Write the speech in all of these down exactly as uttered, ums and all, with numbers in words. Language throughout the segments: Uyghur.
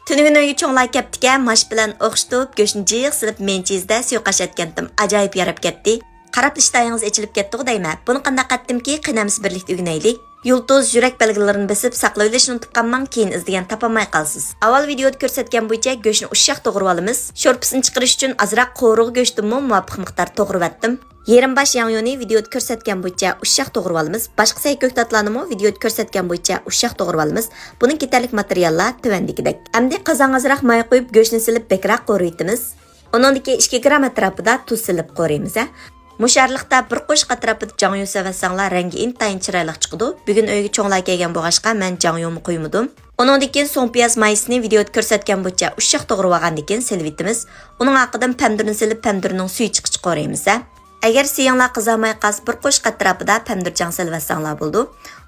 تۈنۈگۈن ئۆيگە چوڭلار كەپتىكەن، ماش بىلەن ئوخشىتىپ، گۆشنى جىق سېلىپ، مېنچىزدە سۇيۇقئاش ئەتكەنتىم. ئاجايىپ ياراپ كەتتى. قاراپلا ئىشتايىڭىز ئېچىلىپ كەتتىغۇ دەيمەن. بۇنى قانداق قىلاتتىمكى، قېنى ئەمىسە بىرلىكتە ئۆگىنەيلى. يۇلتۇز، يۈرەك بەلگىلىرىنى بېسىپ ساقلىۋېلىشنى ئۇنتۇپ قالماڭ، كېيىن ئىزدىگەن تاپالماي قالىسىز. ئاۋۋال ۋىدېئودا كۆرسەتكەن بويىچە گۆشنى ئۇششاق توغرىۋالىمىز. شورپىسىنى چىقىرىش ئۈچۈن ئازراق قورۇغا گۆشتىنمۇ مۇۋاپىق مىقدار توغرىۋەتتىم. يېرىم باش ياڭيۇنى ۋىدېئودا كۆرسەتكەن بويىچە ئۇششاق توغرىۋالىمىز. باشقا سەي كۆكتاتلارنىمۇ ۋىدېئودا كۆرسەتكەن بويىچە ئۇششاق توغرىۋالىمىز. بۇنىڭ كېتەرلىك ماتېرىياللار تۆۋەندىكىدەك. ئەمدى قازانغا ئازراق ماي قۇيۇپ، گۆشنى سېلىپ بەكرەك قورۇيتىمىز. ئۇنىڭدىن كېيىن ئىككى گرام ئەتراپىدا تۇز سېلىپ قورۇيمىز، ھە. مۇشۇ ئارىلىقتا بىر قوشۇق ئەتراپىدا جاڭيۇ سېلىۋەتسەڭلار، رەڭگى ئىنتايىن چىرايلىق چىقىدۇ. بۈگۈن ئۆيگە چوڭلار كەلگەن بولغاچقا، مەن جاڭيۇمۇ قۇيمىدىم. ئۇنىڭدىن كېيىن سوڭ پىياز مايسىنى ۋىدېئودا كۆرسەتكەن بويىچە ئۇششاق توغرىۋالغاندىن كېيىن سېلىۋېتىمىز. ئۇنىڭ ئارقىدىن پەمىدۇرنى سېلىپ، پەمىدۇرنىڭ سۈيى چىققىچە قورۇيمىز، ھە. ئەگەر سېيىڭلار قىزارماي قالسا، بىر قوشۇق ئەتراپىدا پەمىدۇرجاڭ سېلىۋەتسەڭلار بولىدۇ.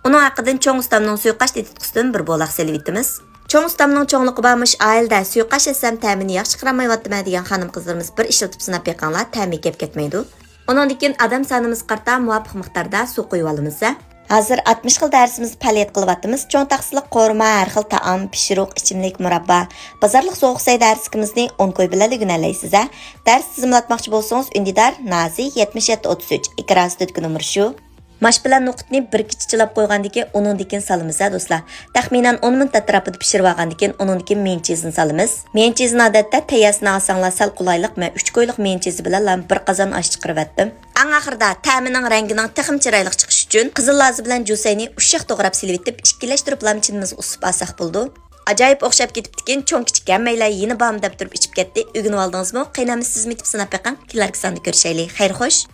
ئۇنىڭ ئارقىدىن چوڭ ئۇستامنىڭ سۇيۇقئاش تېتىتقۇسىدىن بىر بولاق سېلىۋېتىمىز. چوڭ ئۇستامنىڭ چوڭلۇقى بار، مۇشۇ ئائىلىدە سۇيۇقئاش ئەتسەم تەمىنى ياخشى چىقىرالمايۋاتىمەن دېگەن خانىم-قىزلىرىمىز بىر ئىشلىتىپ سىناپ بېقىڭلار، تەمى كەپ كەتمەيدۇ. ئۇنىڭدىن كېيىن ئادەم سانىمىزغا قارىتا مۇۋاپىق مىقداردا سۇ قۇيۇۋالىمىز. ھازىر ئاتمىش خىل دەرسىمىزنى پەئالىيەت قىلىۋاتىمىز. چوڭ تاخسىلىق قورۇما، ھەر خىل تائام، پىشۇرۇق، ئىچىملىك، مۇراببا، بازارلىق سوغۇق سەي دەرسلىكىمىزنى ئون كوي بىلەن ئۆگىنەلەيسىز. دەرس تىزىملاتماقچى بولسىڭىز، ئۈندىدار، نازى، يەتمىش يەتتە ئوتتۇز ئۈچ، ئىكراسى تۆتكە نومۇر شۇ. ماش بىلەن نوقۇتنى بىر كېچە چىلاپ قويغاندىن كېيىن، ئۇنىڭدىن كېيىن سالىمىز ھە دوستلار. تەخمىنەن ئون مىنۇت ئەتراپىدا پىشۇرۇۋالغاندىن كېيىن، ئۇنىڭدىن كېيىن مېنچىزنى سالىمىز. مېنچىزنى ئادەتتە تەييارسىنى ئالساڭلار سەل قولايلىق، مەن ئۈچ كويلۇق مېنچىزى بىلەنلا بىر قازان ئاش چىقىرىۋەتتىم. ئەڭ ئاخىرىدا تەمىنىڭ رەڭگىنىڭ تېخىمۇ چىرايلىق چىقىشى ئۈچۈن قىزىل لازا بىلەن جۈسەينى ئۇششاق توغراپ سېلىۋېتىپ، ئىككىلەشتۈرۈپلا چىنىمىزغا ئۇسۇپ ئالساق بولىدۇ. ئاجايىپ ئوخشاپ كېتىپتىكىن، چوڭ كىچىك ھەممەيلەن يېنى بارمۇ دەپ تۇرۇپ ئىچىپ كەتتى. ئۆگىنىۋالدىڭىزمۇ؟ قېنى ئەمىسە سىزمۇ ئېتىپ سىناپ بېقىڭ، كېلەركى ساندا كۆرۈشەيلى. خەير خوش.